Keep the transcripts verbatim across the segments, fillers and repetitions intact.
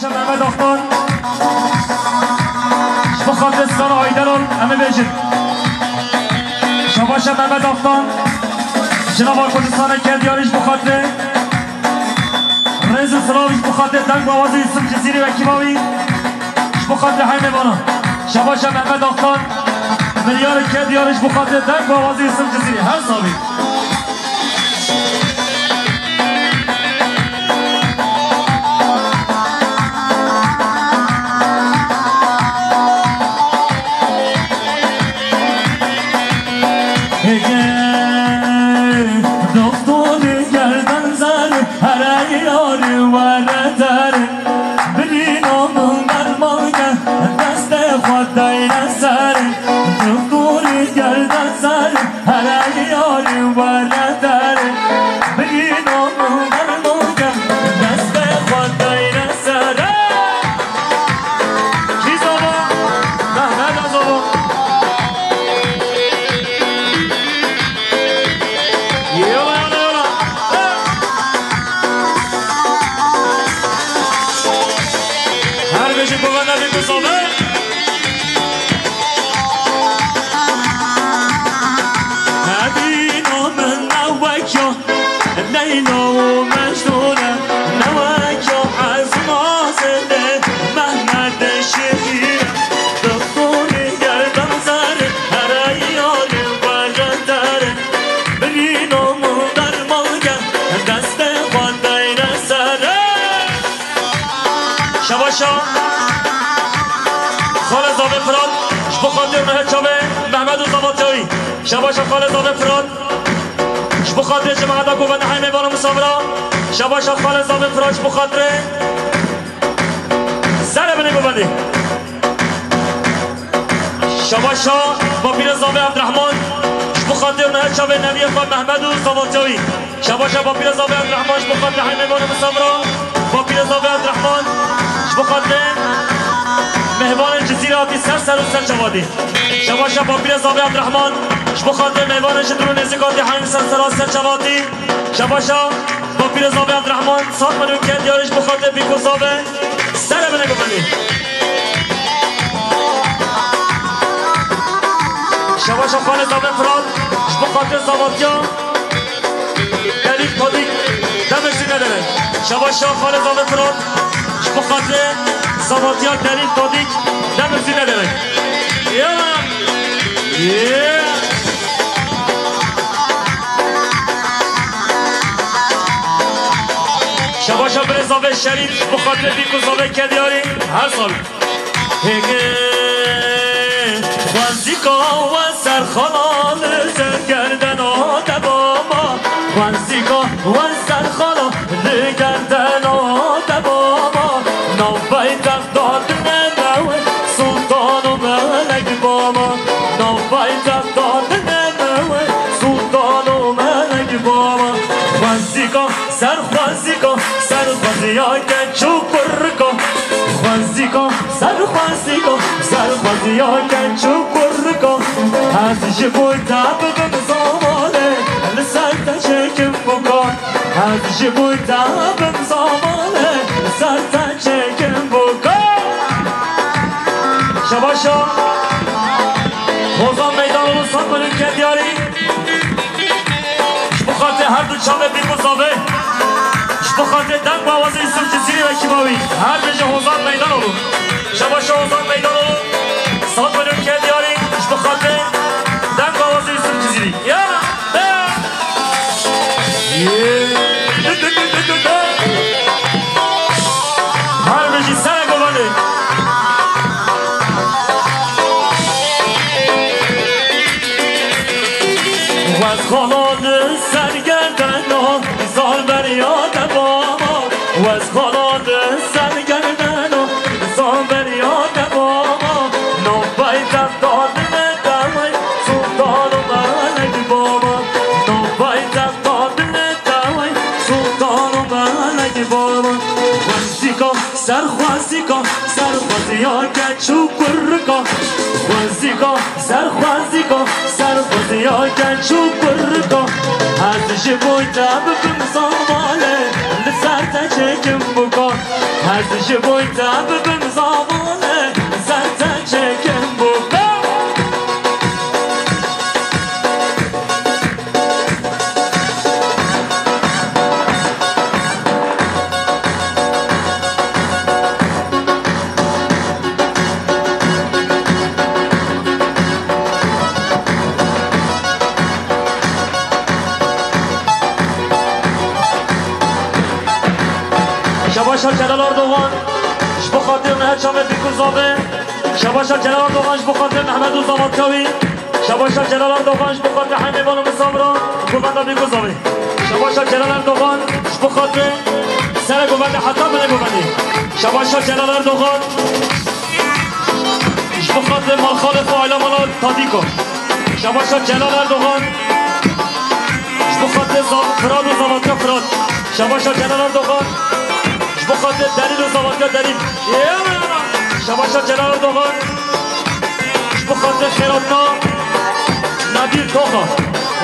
Mehmet Aktan, ji bo xatirê Stana Ayderan em ê bêjin. Şabaşa Mehmet Aktan, ji nava Kurdistanê Kediyarî ji bo xatirê rêz û silav, ji bo xatirê deng û awazê Yusuf Cizîrî wekî bavî, ji bo xatirê heynê vana. Şabaşa Mehmet Aktan, milyarê Kediyarî ji bo xatirê deng û awazê Yusuf Cizîrî. Her sabî. Hege doktorî gerden zer, here yarî were der. Birîno min derman ke, destê xwe dayne ser. Doktorî gerden zer, here yarî were der. Birîno min derman ke, destê xwe dayne ser. Kî zava? Mehmet Azava. Yola, yola, yola. Her bêjin bavê Nebî Kusabe. Nebîno min ne wek ya Leyla û Mecnûn e, ne wek ya Ezîm Azîzê Mehmed Şirîn e. Doktorî gerdan zer, here yarî were der. Birîno min derman ke, destê xwe dayne ser. Şebaşa Xalê Zavê Firat, ji bo xatirê Mehê Çavê, Mehmed û Zavatiyayî. Şebaşa Xalê Zavê Firat, ji bo xatirê cemaeta ku ve nehê mêvan û misafira. Şebaşa Xalê Zavê Firat, ji bo xatirê serê binê govendê. Şebaşa Bapîrê Zavê Evdirehman, ji bo xatirê Mehê Çavê, neviyê xwe Mehmed û Zavatiyayî. Şebaşa Bapîrê Zavê Evdirehman, ji bo xatirê hemê mêvanê misafira. Bapîrê Zavê Evdirehman, ji bo xatirê mêvanên Cizîrê hatî ser ser û ser çavatî. Şebaşa Bapîrê Zavê Evdirehman, ji bo xatirê mêvanên ji dûr û nêzîk hatî hemî ser ser ser çavatî. Şebaşa Bapîrê Zavê Evdirehman, sed milyon Kediyarî ji bo xatirê Pîr û Zavê. Serê binê govendê. Şebaşa Xalê Zavê Firat, ji bo xatirê Zavatiya Delîl Tadîk, demek zî nedere. Şebaşa Xalê Zavê Firat, ji bo xatirê Zavatiya Delîl Tadîk, demek zî nedere. Yala! Yeah! Şebaşa birê Zavê Şerîf, ji bo xatirê Pîr û Zavê Kediyarî, her sal. Hêgê xwezîka we serxala li ser gerdena te bama. Xwezîka we serxala li gerdena te bama. Nav paytexta dinê me we sultan û melek bama. Nav paytexta dinê me we sultan û melek bama. Xwezîka Ser xwezîka, ser xweziya keç û kurika. Xwezîka, ser xwezîka, ser xweziya keç û kurika. Ez ji bo te bibim zavalê, li ser te çêkim bûka. Ez ji bo te bibim zavalê, li ser te çêkim bûka. Şebaşa Hozan Meydan û Sat Melûke Diyarî. Ji bo xatirê her du çavê Pîr û Zavê, ji bo xatirê deng û awazê Yusuf Cizîrî wekî bavî, her bêje Hozan Meydanoğlu. Şebaşa Hozan Meydanoğlu, sed milyon ke diyarî, ji bo xatirê deng û awazê Yusuf Cizîrî. Ya, ya. Her bêjî serê govendê. Wez xala di ser gerdena, zal beriya te bama. Wez xala di ser gerdena, zal beriya te bama. Nav paytexta dinê te wey, sultan û melek bama. Nav paytexta dinê te wey, sultan û melek bama. Wezîka Ser xwezîka, ser xweziya keç û kurika. Xwezîka, ser xwezîka, ser xweziya keç û kurika. Ez ji bo te bibim zavalê, li ser te çêkim bûka. Ez ji bo te bibim zavale, ser te çêkim bo te. Şebaşa Celal Erdogan, ji bo xatirê Meher Çavê Bîk û Zavê. Şebaşa Celal Erdogan, ji bo xatirê Mehmet û Zavatkawî. Şebaşa Celal Erdogan, ji bo xatirê Heymê Van û Misabra, govenda Bîk û Zavê. Şebaşa Celal Erdogan, ji bo xatirê serê govendê heta binê govendê. Şebaşa Celal Erdogan, ji bo xatirê malxalê xwe, aîla mala Tadîko. Şebaşa Celal Erdogan, ji bo xatirê Za-, Firat û Zavatka Firat. Şebaşa Celal Erdogan, ji bo xatirê Delîl û Zavatka Delîl. Şebaşa Celal Erdogan, ji bo xatirê xêratna Nebîl Toxa.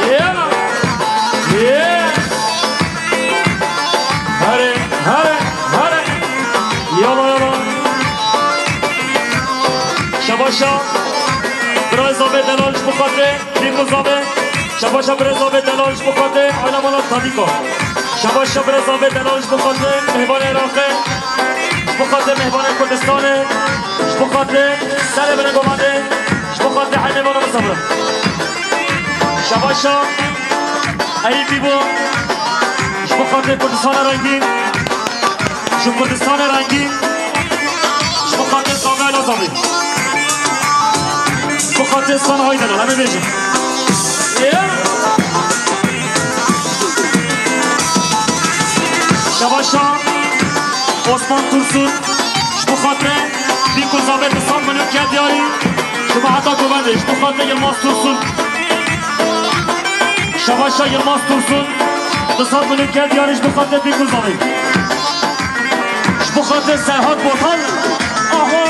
Here, here, here. Yala, yala. Şebaşa birayê Zavê Delal ji bo xatirê Bîk û Zavê. Şebaşa birayê Zavê Delal ji bo xatirê aîla mala Tadîko. Şebaşa birayê Zavê Delal ji bo xatirê mêvanê Iraqê. Ji bo xatirê mêvanê Kurdistanê. Ji bo xatirê serê binê govendê. Ji bo xatirê Heymê Van û Misabra. Şebaşa Eyîpî bo. Ji bo xatirê Kurdistana rengîn. Ji Kurdistana rengîn. Ji bo xatirê Zavê Elazavê. Ji bo xatirê Stan Haydar'a, em ê bêjin. Şebaşa Osman Tursun. Ji bo xatirê Bîk û Zavê di sed milyon ke diyarî. Ji bo heta govendê, ji bo xatirê Yilmaz Tursun. Şebaşa Yilmaz Tursun, di sed milyon ke diyarî ji bo xatirê Bîk û Zavê. Ji bo xatirê Serhat Botan. Aha!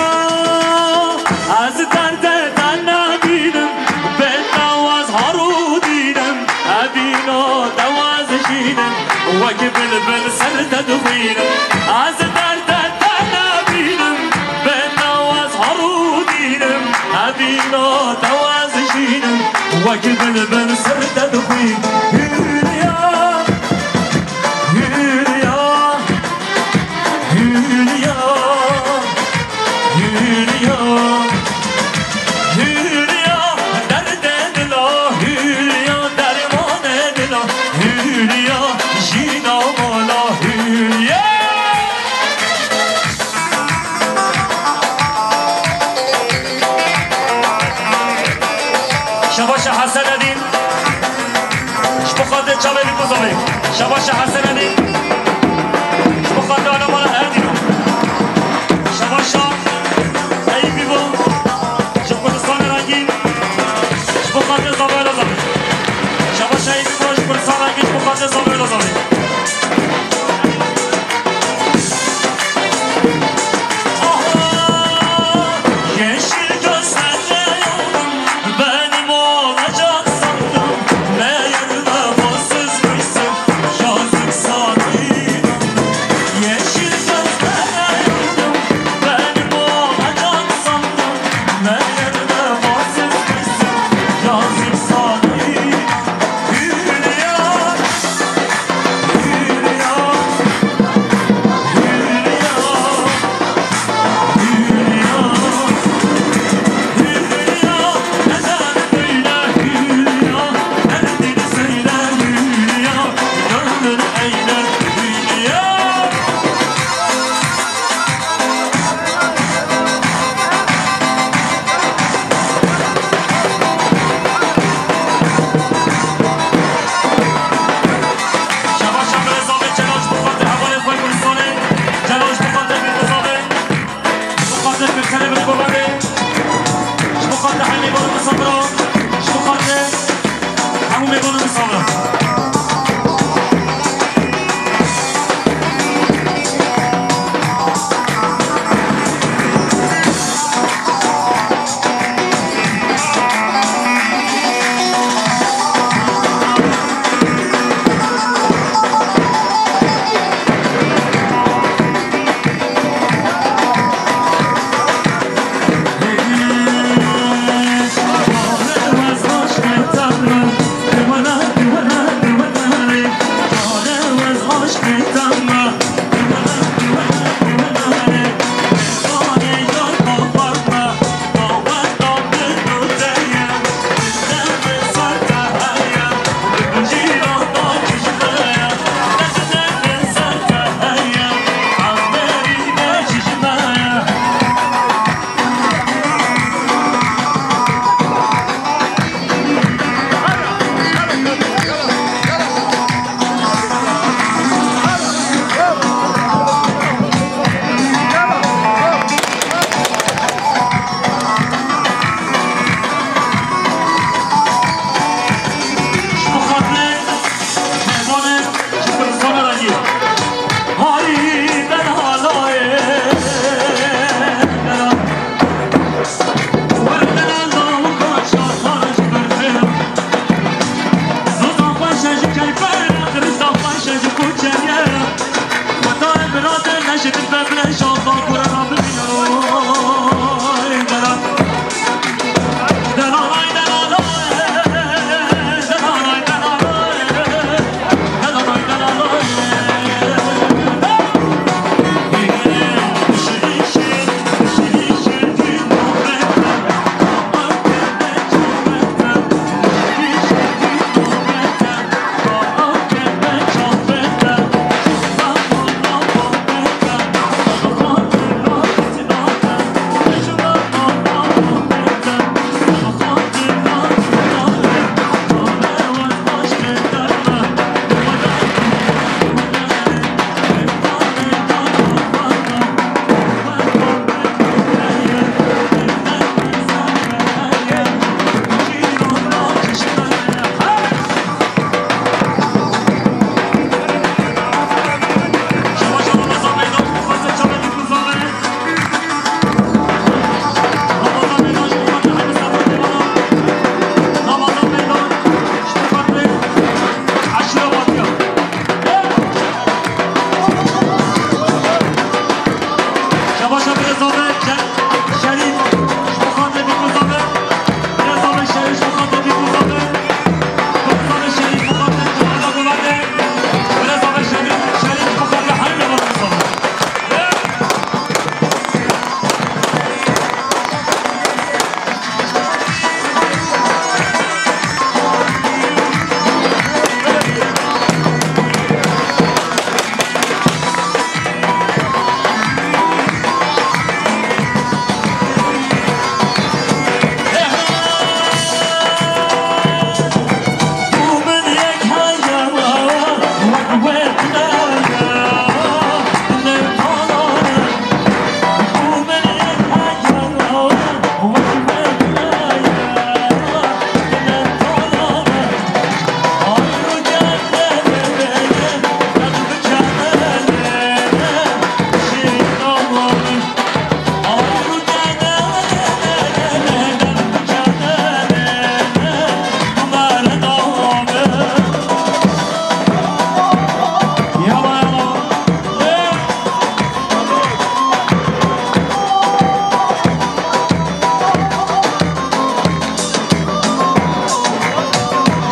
Ez derdê te nebînim, bê te waz harûdînim, evîna te waz jînim, wek bilbil ser te dixwînim. Ez derdê te nebînim, bê te waz harûdînim, evîna te waz jînim, wek bilbil ser te dixwînim. Hülya, Hülya, Hülya, Hülya, Hülya, derdê dila, Hülya, dermanê dila, Hülya, jîna mala, Hülya. Şebaşa Hesen Edîn. Ji bo xatirê çavê Bîk û Zavê. Şebaşa Hesen Edîn. Ji bo xatirê aîla mala Erdîn. Şebaşa Eyîpî bo. Ji Kurdistanê rengîn. Ji bo xatirê Zavê Elazavê. Şebaşa Eyîpî bo ji Kurdistanê rengîn, ji bo xatirê Zavê Elazavê. Yeşil gözlere yandım, benim olacak sandım. Meğer vefasızmışsın, yazık sana. Yeşil gözlere yandım, benim olacak sandım. Meğer vefasızmışsın, yazık sana. Hülya. Şebaşa birêz Zavê Celal ji bo xatir hevalên xwe Kurdistanê, Celal ji bo xatir Bîk û Zavê, ji bo xatir Kirkerê Binê Govendê, ji bo xatir hemî Van û Misafira, ji bo xatir hemû mêvan û misafira.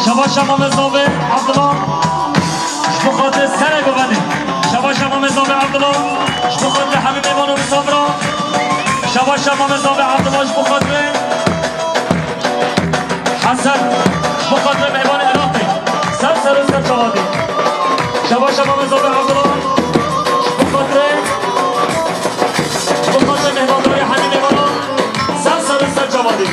Şabaşa Mamê Zavê Abdullah, ji bo xatirê serê guvenê. Şabaşa Mamê Zavê Abdullah, ji bo xatirê hemî mêvan û misafiran. Şabaşa Mamê Zavê Abdullah, ji bo xatirê Hesen, ji bo xatirê mêvanê Iraqê. Ser ser û ser çawa dî. Şabaşa Mamê Zavê Abdullah, ji bo xatirê Ji bo xatirê mêhmandarê hemî mêvanan ser ser û ser çavan dî.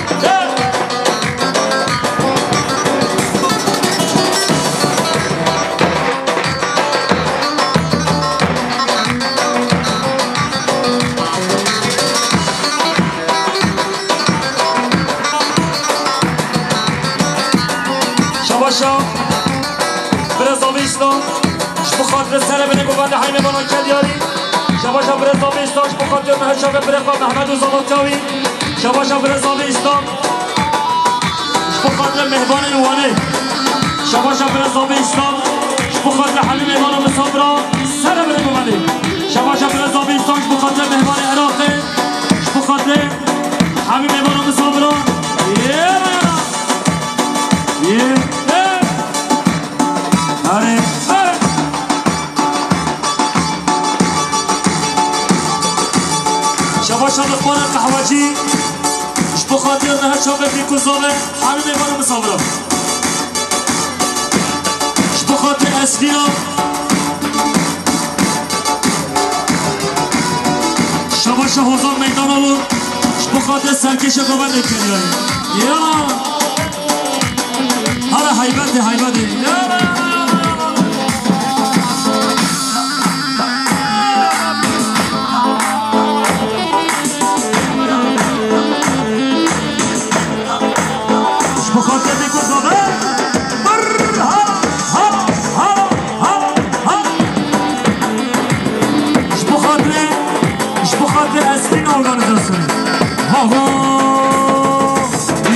Şabaşa. Birêz Zavê Îslam, ji bo xatirê serê binê govendê hemî mêvanan kel yarî. Şabaşa Birêz Zavê Îslam, ji bo xatirê me her çavê birê xwe Mehmed û Zavat Çawî. Şabaşa Birêz Zavê Îslam, ji bo xatirê mêhvanên Wanê. Şabaşa Birêz Zavê Îslam, ji bo xatirê hemî mêvan û misafiran serê binê govendê. Şabaşa Birêz Zavê Îslam, ji bo xatirê mêhvanê Iraqê, ji bo xatirê hemî mêvan û misafiran. Yê, yê, yê. Erê, erê. Şabaşa Luqmanê Qehwecî, ji bo xatirê me her çavekî ku zave, hemî mêvan û misafiran. Ji bo xatirê Esfîna. Şabaşa Hozan Meydanoğlu, ji bo xatirê serkêşa govendê Kenyayê. Ya! Hala heybetê, heybetê. Ya! Ji bo xatirê vê kurda be. Brr, ha, ha, ha, ha, ha. Ji bo xatirê, ji bo xatirê Esrîn Organizasyonê. Ha, ha.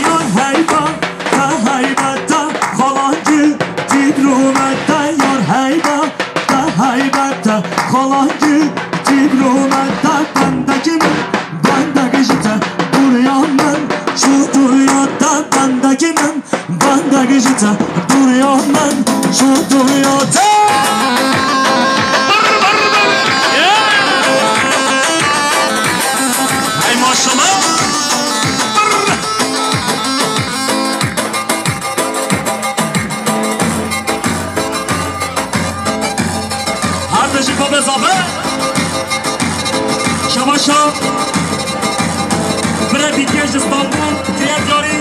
Yar heyba, te heybete, xalancî, dîbrûme te, yar heyba, te heybete, xalancî, dîbrû Rûmeta bendekî min, bendekî ji te dûriya min, çû dûriya te bendekî min, bendekî ji te dûriya min, çû dûriya te. Hey maşallah. Her bijî Babê Zabe. Şabaşa. Bire Bîkê ji Stenbol, kiriye diyarî.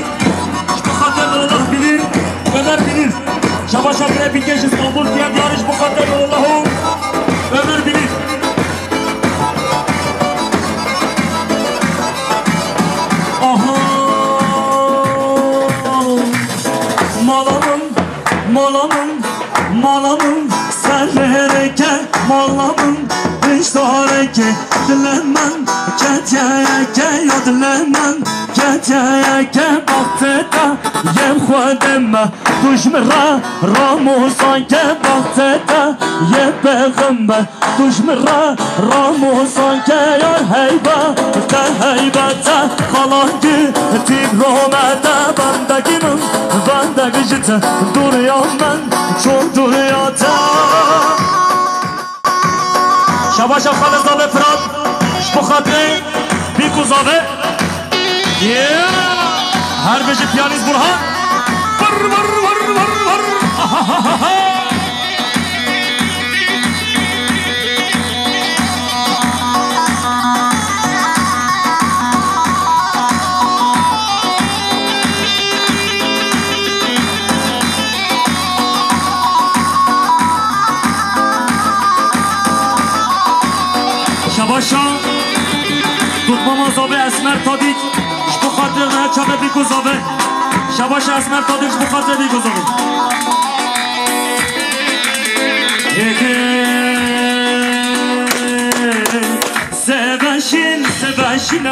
Ji bo xatir Mewla Bînîr, Ömer Bînîr. Şabaşa bire Bîkê ji Stenbol, kiriye diyarî. Ji bo xatir Mewla Ömer Bînîr. Aha. Mala min, mala min, mala min, sereke, mala min, piştareke, dilê min, ketiyeke, ya dilê min, ketiyeke, baxtê te, yê xwedê me, tu ji min re, ramûzanke, baxtê te, yê pêxember. Tu ji min re ramûzanke yar heybet, te heybete xalangî, tîm rûmeta bendekî min, bendekî ji te dûriya min, çû dûriya te. Şabaşa Xalid Zabe Firat, ji bo xatirê Bîk û Zabe. Yeah! Her bijî piyanîst Burhan. Vır, vır, vır, vır, vır. Ahahaha. Şabaşa Dutmama Zabe Esmer Tadik. Ji bo xatirê me çavê Bîk û Zabe. Şabaşa Esmer Tadik ji bo xatirê Bîk û Zabe. Hê hê. Seveşin, seveşin,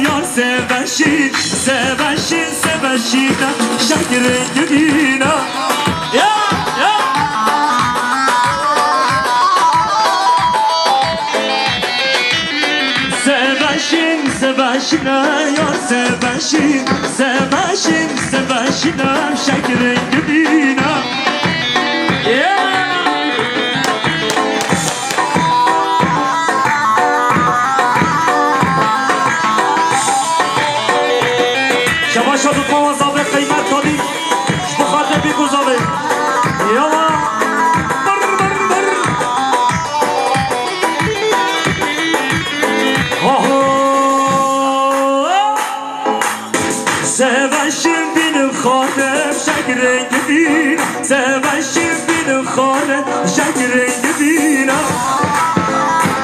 yar seveşin, seveşin, seveşin, şekirin gülüne. Ya, ya. Seveşin, seveşin, yar seveşin, seveşin, seveşin, şekirin gülüne. Yeah. Şabaşa Dutmama Zabe Qeymet Tadik. Ji bo xatirê Bîk û Zabe. Yala. Bır, bır, bır. Aho. Seveşim bînim xanim şekirin gidîn. Seveşim bînim xanim şekirin gidîn.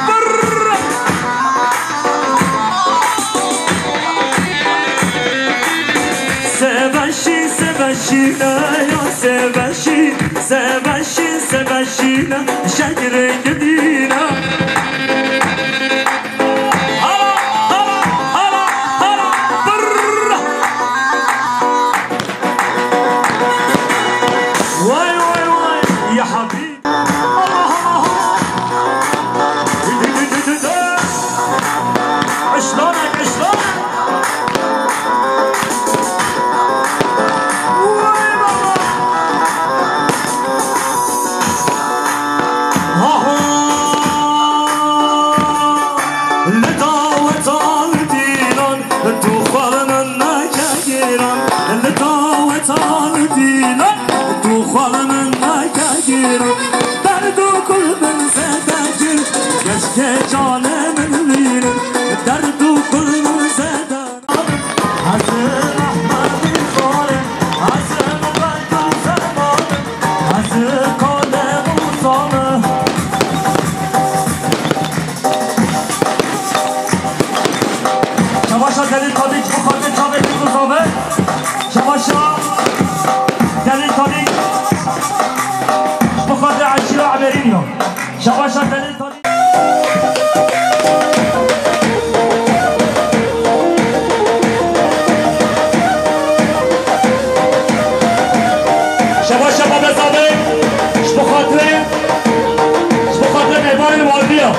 Bır. Seveşî, seveşî, ya seveşî, seveşî, seveşî, şekirin gidîna. Hala, hala, hala, hala, bırr. Vay, vay, vay, ya habib. Işlanek, ışlanek. Vay baba. Aho. Li daweta li dîlan, tu xwe li min neke giran. Li daweta li dîlan, tu xwe li min neke giran. Derd û kul min zêde kir, keşke canê min lînin. Derd û kul min zêde. Ez ê Mehmedî zarê, ez ê Mubekir Zemanim, ez ê Kalê Mûsa me. Şebaşa Delîl Tadik, bu xatir çavê Bîk û Zabe. Şebaşa Delîl Tadik, bu xatir eşîra Emerîn ya. Şebaşa Delîl Tadik. Şebaşa Babê Zabê, ji bo xatirê, ji bo xatirê mêvanên Wardiya.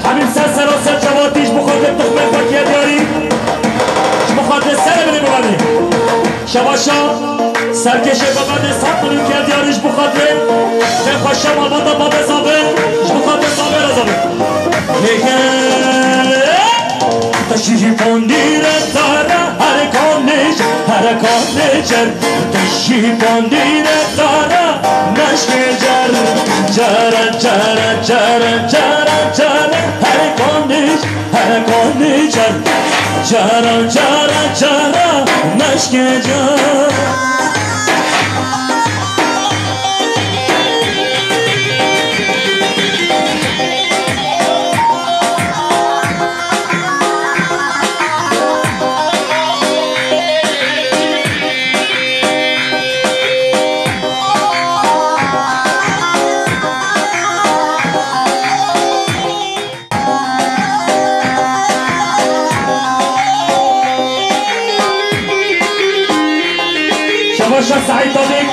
Hemî ser sero ser Serkêşê babetê sed milyon kerdiyarî ji bo xatirê kêfxweşiya malbata babê Zavê, ji bo xatirê Zavê re Zavê. Hê hê. Te şî bandîre tara, her kanê cer, her kanê cer. Te şî bandîre tara, meşkê cer. Cara, cara, cara, cara, cara, her kanê cer. Her kanî car, cara, cara, cara, meşke car. Şebaşa Seîd Tabîk,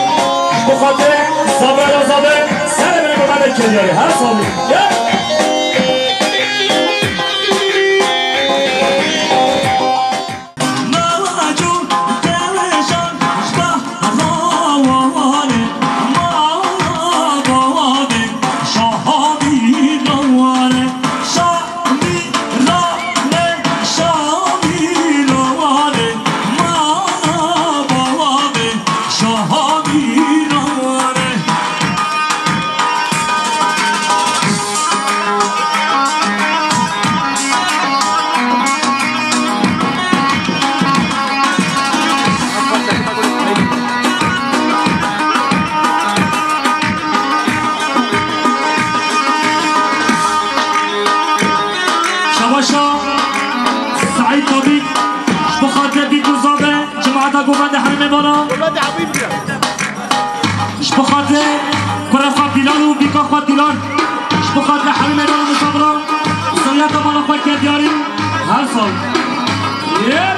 ji bo xatirê Zaver a Zaver, serê min bi me de kêdiyarî, her salî. Ya! Şebaşa Seîd Tabîk, ji bo xatirê Bîk û Zabe, cemaeta govendê herêmê Vana. Ji bo xatirê kura xwe Dîlan û bîka xwe Dîlan. Ji bo xatirê herêmê Vana Musafira. Seriyeta mala xwe kir diyarî. Her sal. Yeah.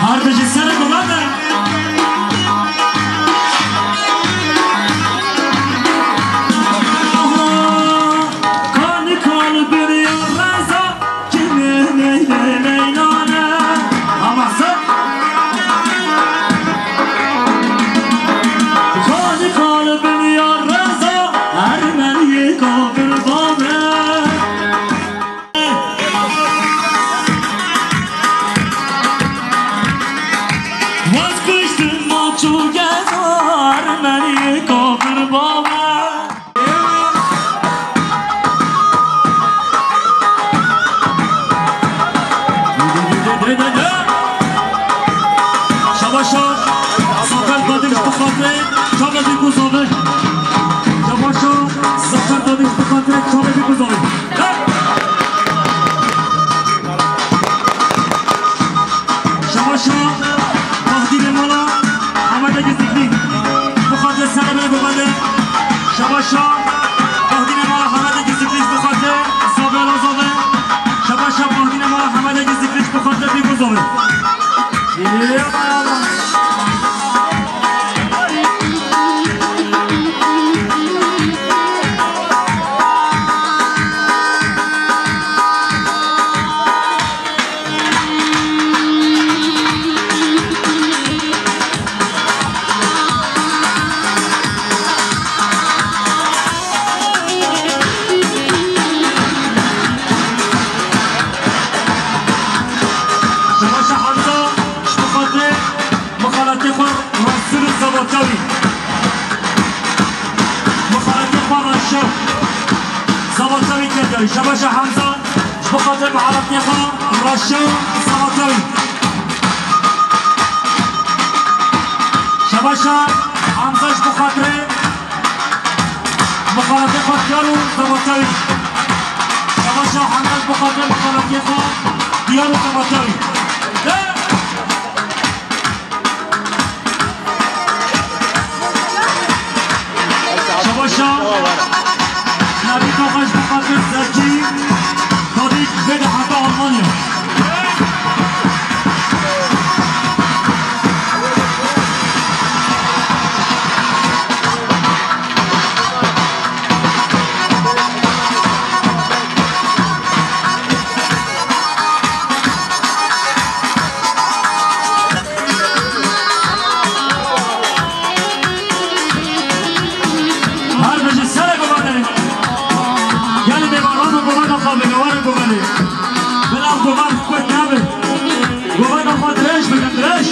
Her bijî serê gurbane. Aha, kanî kalbir ya reza, kimin eyle leylane. Ama sen. Kanî kalbir ya reza, ermenî kafir bame. Vazgeçtim maço gezar, beni kafir baba. Şabaşa, Zafer Dadî ji xatirê çavê bî ku zabe. Şabaşa, Zafer Dadî ji xatirê çavê bî ku zabe. Şabaşa, Bahdîrê mala, Amedê Şebaşa Hemza, ji bo xatir mihalatiyê xwe, Reşo Sabatewî. Şebaşa Hemza ji bo xatirê mihalatê xwe, Diyar û Sabatewî. Şebaşa Hemza ji bo xatirê mihalatiyê xwe, Diyar û Sabatewî. Şebaşa, Navîka xwe ji bo xatir Zekî, Dadî, vê de heta Almanya. Her bijî sere gumanê. Gelê mêvan, rama gumana xwe bike, were gumanê. Bila guman kut nebe. Gumana xwe dirêj bikin, dirêj.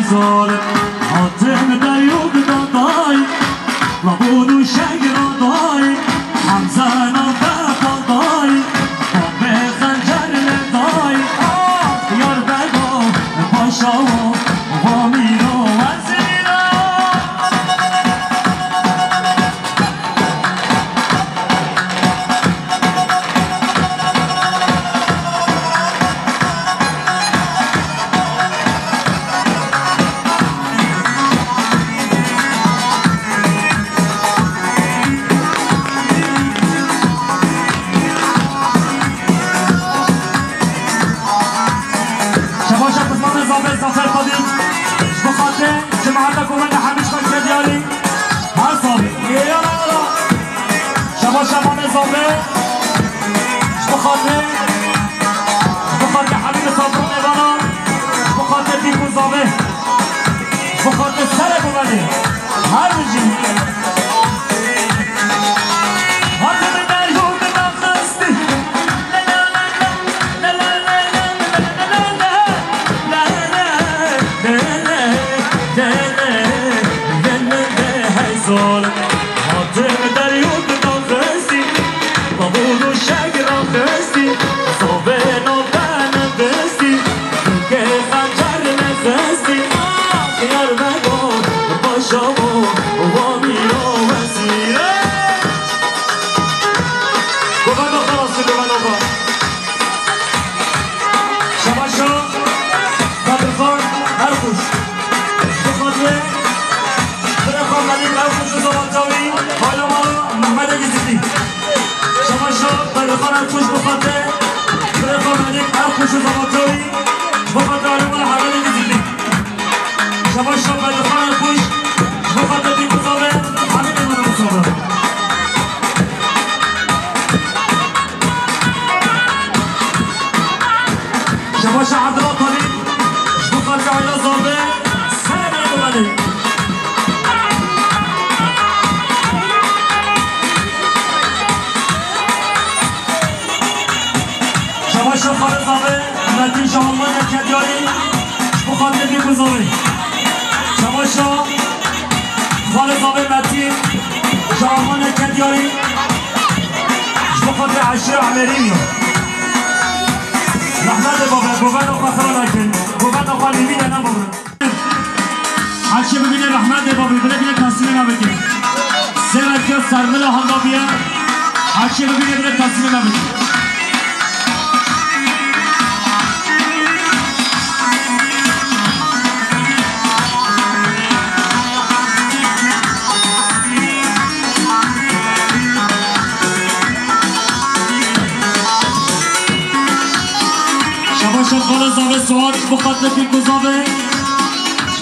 Zor hatim deryo dadayî, labûn û şeng radayî, Hemze navbe dadayî, bombê xencer lêdayî, ah, Diyarbego, paşa wo, wo mîro wezîro. Şebaşa Pismanê Zavê Zafer Xwedî, ji bo xatirê cemaeta ku me ne hemî ji xwe kir diyarî. Her Zavê. Yala, yala. Şebaşa Mamê Zavê, ji bo xatirê, ji bo xatirê hemî misafiran mêvanan, ji bo xatirê dîk û zavê, ji bo xatirê serê ku me ne. Her bijî. Hatim deryo daxistî. Hatim deryo daxistî, babûn û şeg raxistî, zavê navbe nedistî, dîkê xencer nexistî, ah, Diyarbego, paşa wo, wa mîro wezîre. Govenda xwe rastî, govenda xwe. Şebaşo Bedirxan Erxuş. Bi xatirê birê xwe Melîk Erxuş û Zavatawî, Baylama Mehmedê Gizîtî. Şebaşo Bedirxan Erxuş bi xatirê birê xwe Melîk Erxuş û Zavatawî, bi xatirê Alî Mala Hemedê Gizîtî. Şebaşo Bedirxan Erxuş, bi xatirê dîk û zavê, Hemedê Mala Mustafa. Şebaşa Abdullah Talî, ji bo xatirê aîla Zavê, serê me gumanê. Şebaşa Xalê Zavê, Metîn ji Almanya ke diyarî, ji bo xatirê dîk û zavê. Şebaşa Xalê Zavê Metîn, ji Almanya ke diyarî, ji bo xatirê eşîra Emerî yo. Rehmetê babe, govenda xwe xira nekin, govenda xwe lîvî de nebabin. Her çi bibîne rehmetê babî, bire bire teslîmê me bike. Sêvekê servila handa biye, her çi bibîne bire teslîmê me bike. Şebaşa Xalê Zavê Suat, bi xatirê dîk û zavê.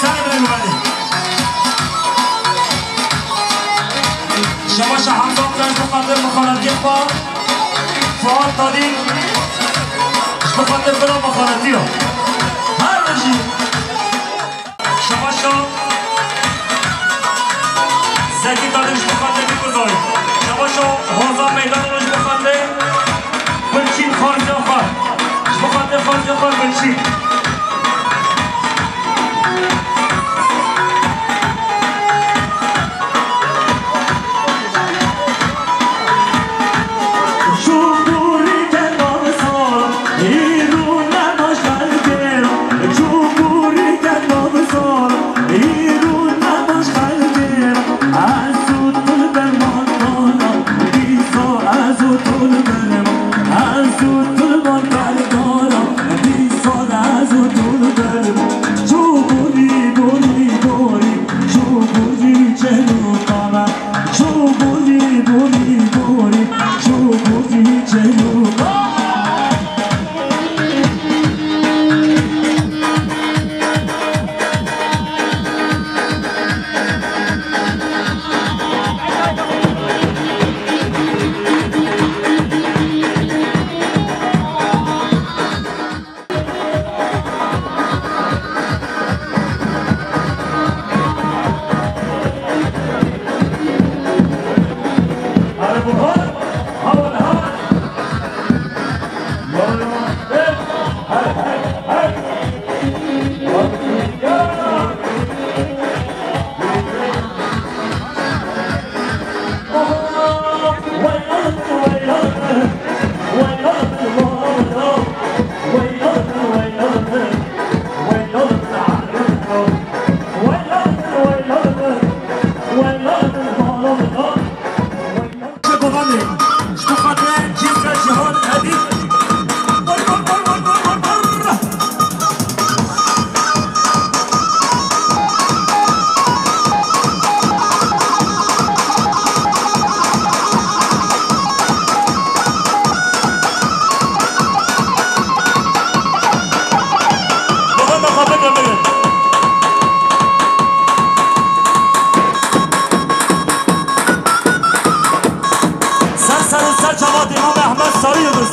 Ser birê li berê. Şebaşa Hemza Aktaş ji bo xatir mixaletiyê xwe. Fuat Tadî ji bo xatir vira mixaletiya. Her bijî. Şebaşa Zekî Tadî ji bo xatir Bîkurdayê. Şebaşa Hoza Meydan ji bo xatir Gulçîn Xarca Xar. Ji bo xatir Xarca Xar Gulçîn. Ser ser û ser çavat Îmam Ehmed Sarı Yıldız.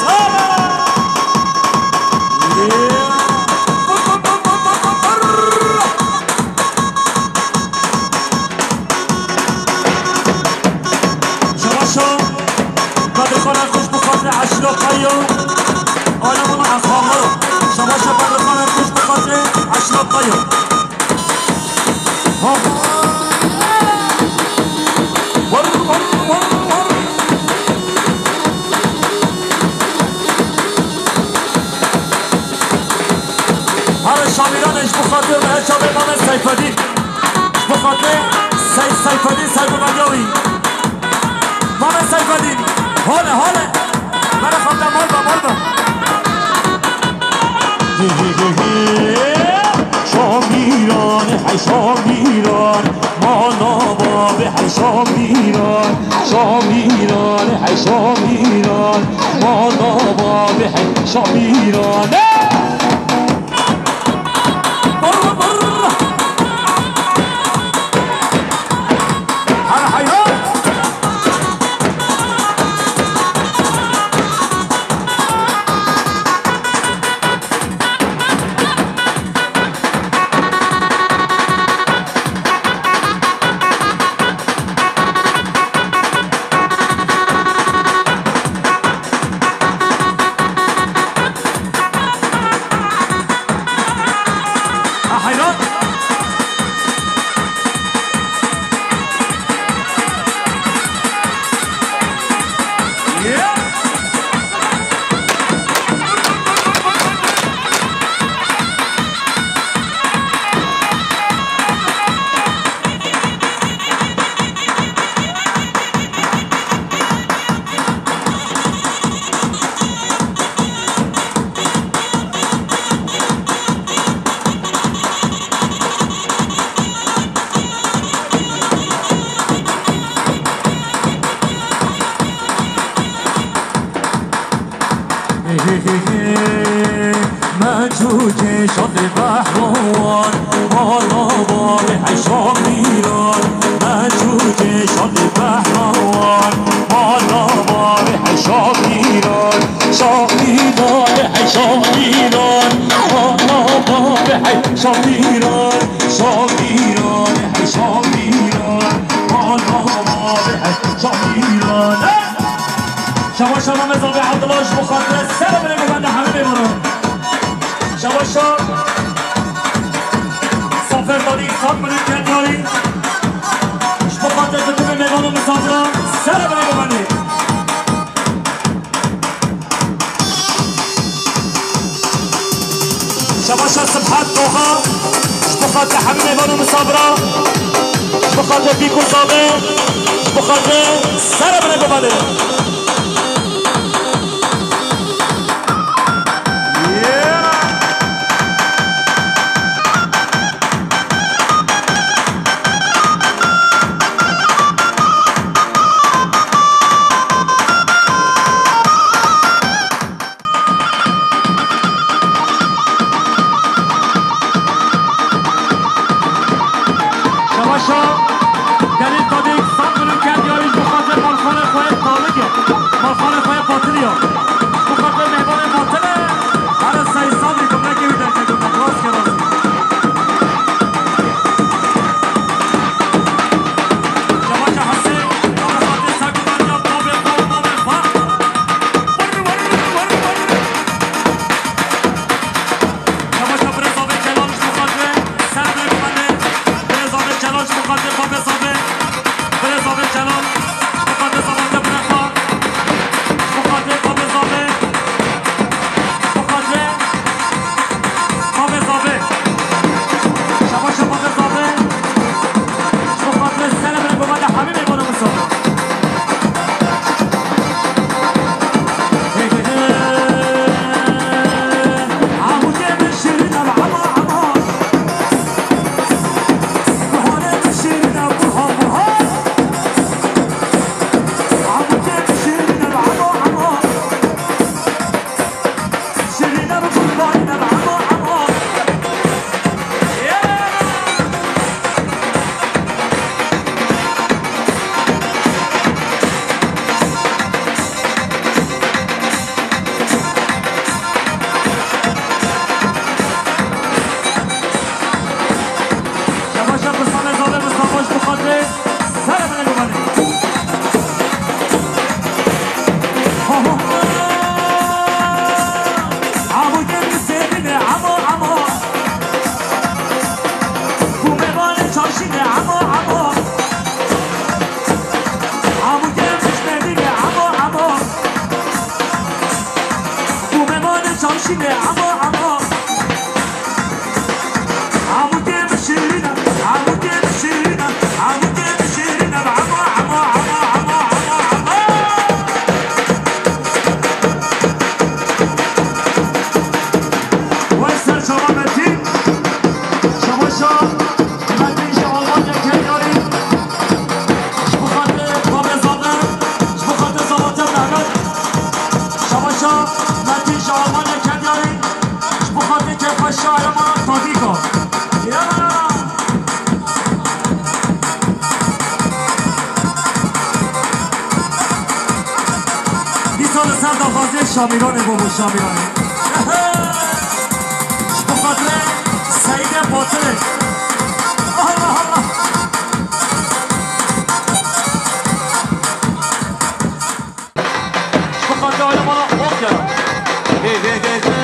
Şabaşa Kadirxana kuş bi xatirê Eşref Kayo. Alemana ashablar. Şabaşa Kadirxana kuş bi xatirê Eşref Kayo. Hare Şamîran e ji bo xatirê me çavê Mame Seyfedîn. Ji bo xatirê Sey-, Seyfedîn Seyfedîn Yawî. Mame Seyfedîn. Hole, hole. Mere xatirê mal be, mal be. Şamîran, hey Şamîran, mala bavê hey Şamîran, Şamîran, hey Şamîran, mala bavê hey Şamîran. Hey! Bırr, bırr. Her hayran. Ha, hayran. Me çû kêşa dê behra wan, mala bavê hey Şamîran. Me çû kêşa dê behra wan, mala bavê hey Şamîran. Şamîran, hey Şamîran, mala bavê hey Şamîran. Şamîran, hey Şamîran, mala bavê hey Şamîran. Şabaşa Mehmet abi Abdullah ji bo xatirê ser birê ku bende hemî bêvaran. Şabaşa. Ji bo xatir dikirin mêvan û misafira, sere binê bibanê. Şebaşa Sibhat Doxa, ji bo xatir hemî mêvan û misafira, ji bo xatir dîk û zavê, ji bo xatir sere binê bibanê. Şebaşa Delîl Kadîk, sed milyon kend yarî ji bo xatir malxanê xwe yê talikê, malxanê xwe yê patiliya. Ji bo xatir mêvanê patile, here sey sabrî gumnekê wî derkeve, rast ke rast. Şebaşa Hesê, Şebaşa Hesê, ser guberniya babê xwe û mamê xwe. Şebaşa birêz avê Celal ji bo xatirê ser bê bibendê. Birêz avê Celal ji bo xatirê babê zavê. Birêz avê Celal ji bo xatirê zavê birêz xwe. Ji bo xatirê babê zavê. Ji bo xatirê babê zavê. Şebaşa babê zavê. Ji bo xatirê ser bê bibendê hemî mêvan û misafir. Şebaşa Mustafa Zade, Mustafa ji bo xatirê sere bine gumanê. Ho, ho. Amo gel sêrîne, amo, amo. Ku mêvanê çarşîne, amo, amo. Amo gel Mehmedîne, amo, amo. Ku mêvanê çarşîne, amo, amo. Amûtê min şêrîn e, amûtê min şêrîn e, amûtê min şêrîn e, emo, emo, emo. Wey ser çava Metîn, çava şa, Metîn ji Almanya ket yarî. Ji bo xatirê babê Zafer, ji bo xatirê Zafer Mehmet, çava şa, Metîn ji Almanya ket yarî. Ji bo xatirê kêfa şaira me Tadîka. Ya! Dîsa li ser daxwaziyê Şamîranê bû, bû Şamîranê. Ji bo xatirê Seyîdê Batirê. Allah Allah! Ji bo xatirê alemana Okyara. Hê vê gece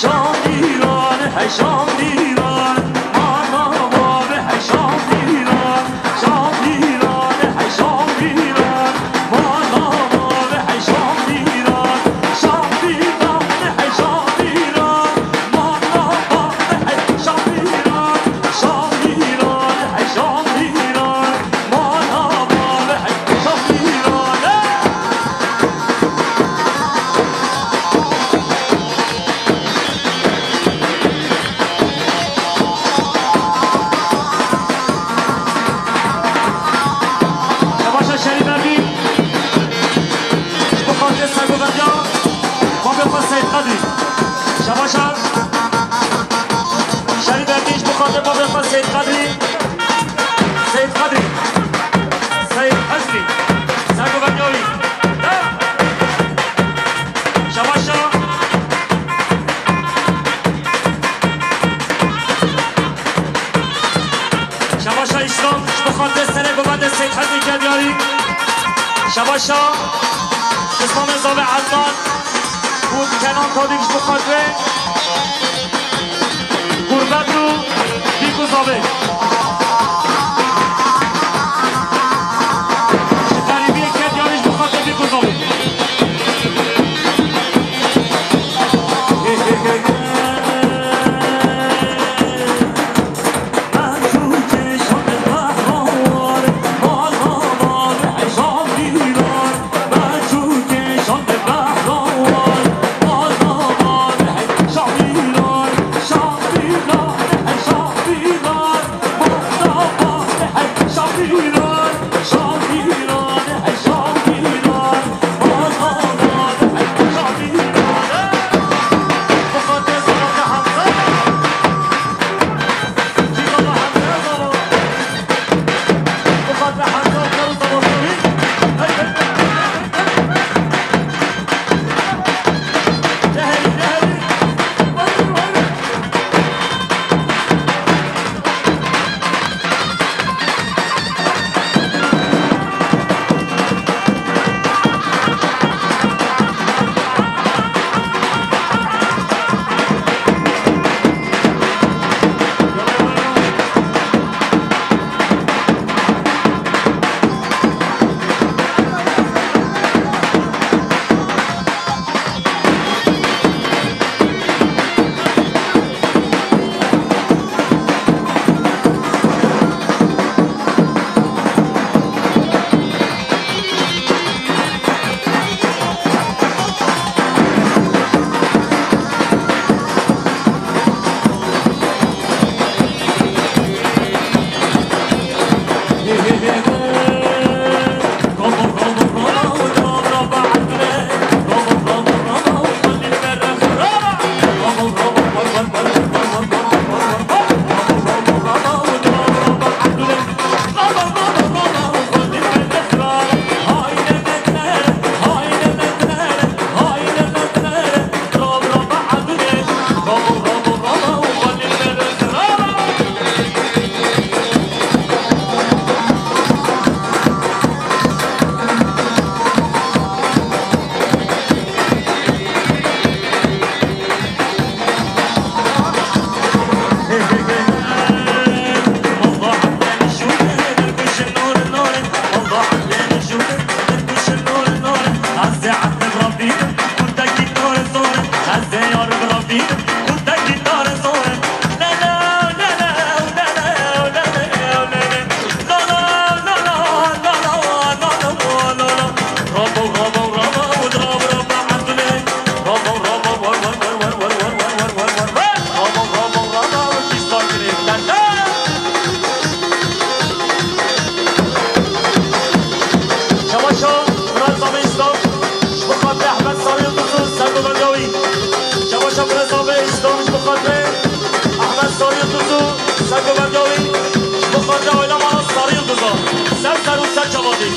Şamîran, hey Şamîran, mana bavê hey Şamîran, Şamîran, hey Şamîran, mana bavê hey Şamîran, Şamîran, hey Şamîran, mana bavê hey Şamîran, Şamîran, hey Şamîran. Şebaşa Şerîf Evîn, ji bo xatirê sergovendiya babê xwe Seyîd Qedrî. Şebaşa Şerîf Evîn, ji bo xatirê babê xwe Seyîd Qedrî. Seyîd Qedrî. Seyîd Hizrî. Sergovendiya wî. Şebaşa. Şebaşa Îslam, ji bo xatirê serê govendê Seyîd Hizrî ket yarî. Şebaşa Îslamê zavê Ednan û Kenan Tadîk ji bo xatirê gurbet û Bî ku zavê. Ji xerîbiyê ket yanî ji bo xatir bî ku zavê. Şebaşa, Murat Samî Îslam, ji bo xatirê Ehmed Sarı Yıldız'ı, Sergo Belgavi. Şebaşa, Murat Samî Îslam, ji bo xatirê Ehmed Sarı Yıldız'ı, Sergo Belgavi, ji bo xatirê aîlemana Sarı Yıldız'a. Ser ser û ser çavadî.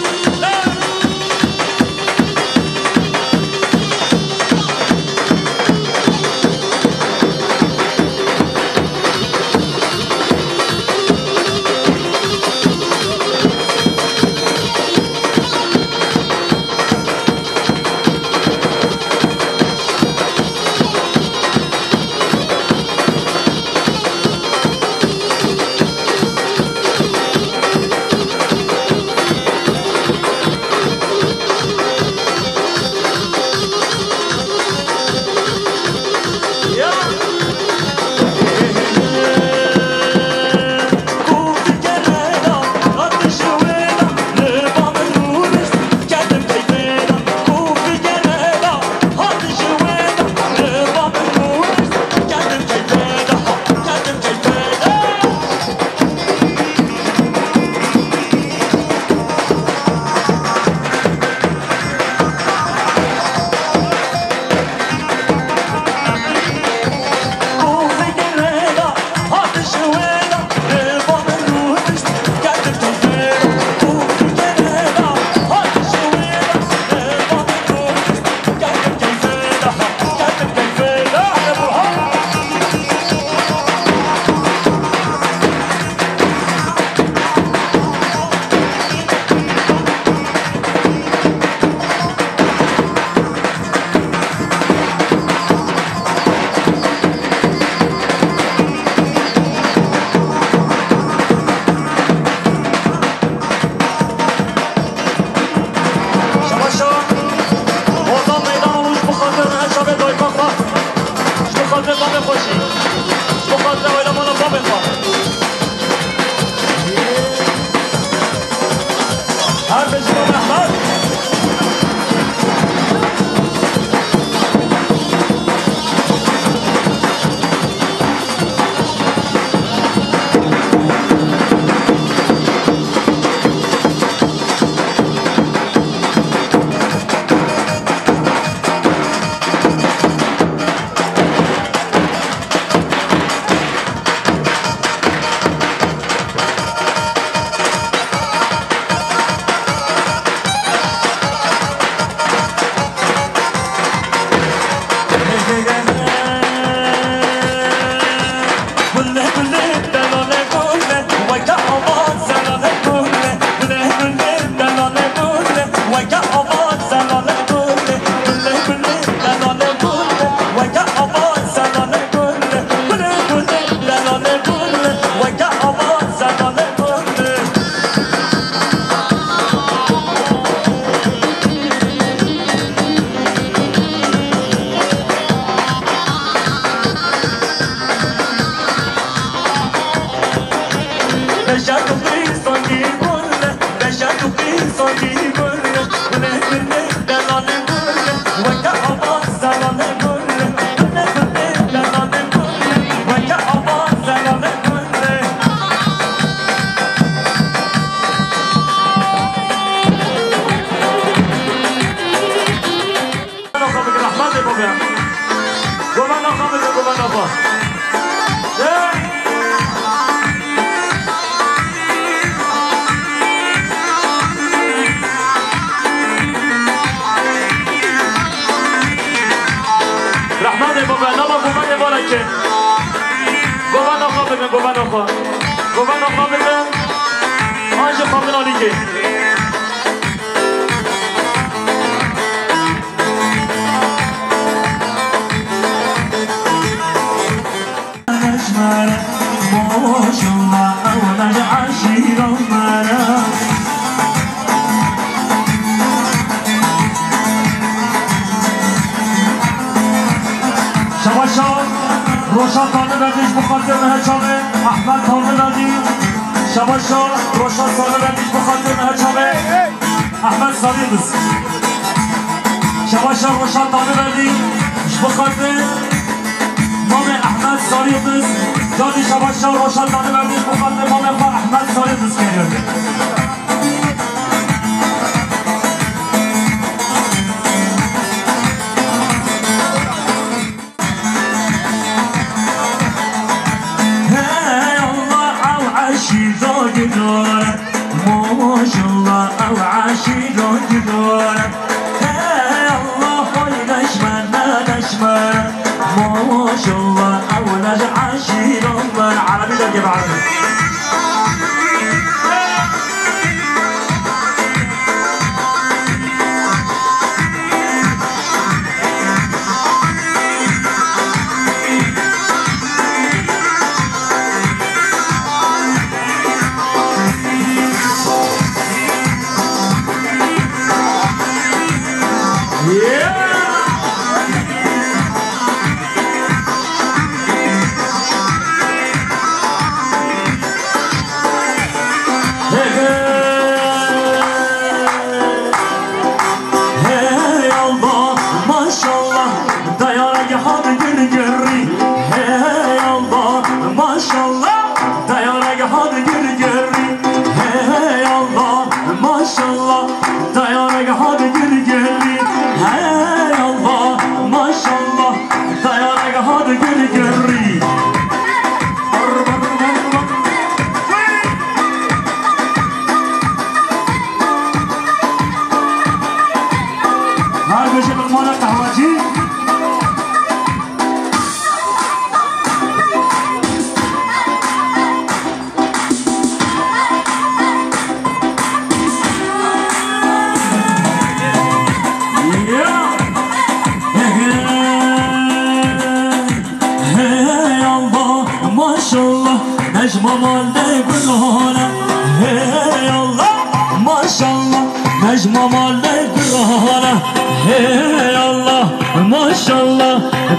Govana xwe bigrin, govana xwe. Govana xwe bigrin. An jî xwendina nîkê. Şabaşa Roşa Tanrıverdi ji bo xatirê me heçavê Ahmet Tanrıverdi. Şabaşa Roşa Tanrıverdi ji bo xatirê me heçavê Ahmet Sarı Yıldız. Şabaşa Roşa Tanrıverdi ji bo xatirê mamê Ahmet Sarı Yıldız. Carî şabaşa Roşa Tanrıverdi ji bo xatirê mamê xwe Ahmet Sarı Yıldız kiriye. Hey Allah, ew eşîra gidar. Maşallah, ew eşîra gidar. Hey Allah, hay neşme, ne neşme. Maşallah, ew ne ji eşîra me. Erebî derkeve erebî. Hey Allah, maşallah, dayara geha digir girî. Hey Allah, maşallah, dayara geha digir girî. Hey Allah, maşallah, dayara geha digir girî. Hey Allah, maşallah, dayara geha digir girî. Her bêje milmana qehwecî. Ya. Hey, hey. Hey Allah, maşallah, Necma malê gulane. Hey Allah, maşallah, Necma malê gulane. Hey Allah, maşallah,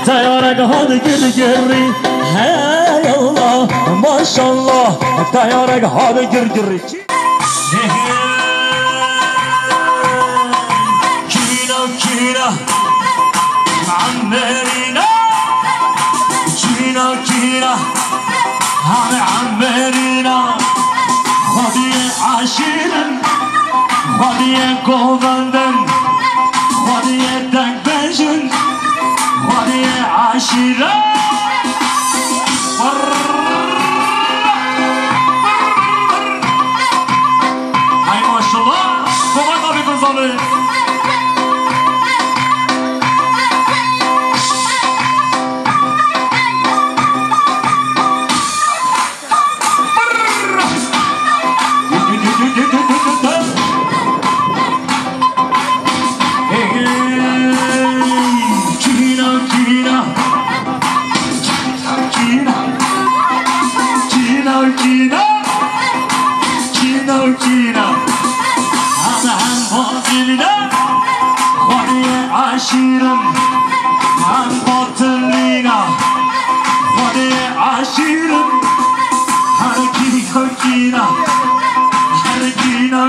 teyare geha digir girî. Hey Allah, maşallah, teyare geha digir girî. Kîna, kîna, Emerîna. Kîna, kîna, hame Emerîna. Xwediyê eşîrin, xwediyê govendin, xwediyê dengbêjin, xwediyê eşîrin. Hey maşallah. Koma tabi kuzanı. Hey, hey, kîna, kîna. Kîna, kîna, kîna, kîna, kîna. Heme hem bazilîna, xwediyê eşîrin, hem batilîna, xwediyê eşîrin, her kîna, kîna, her kîna.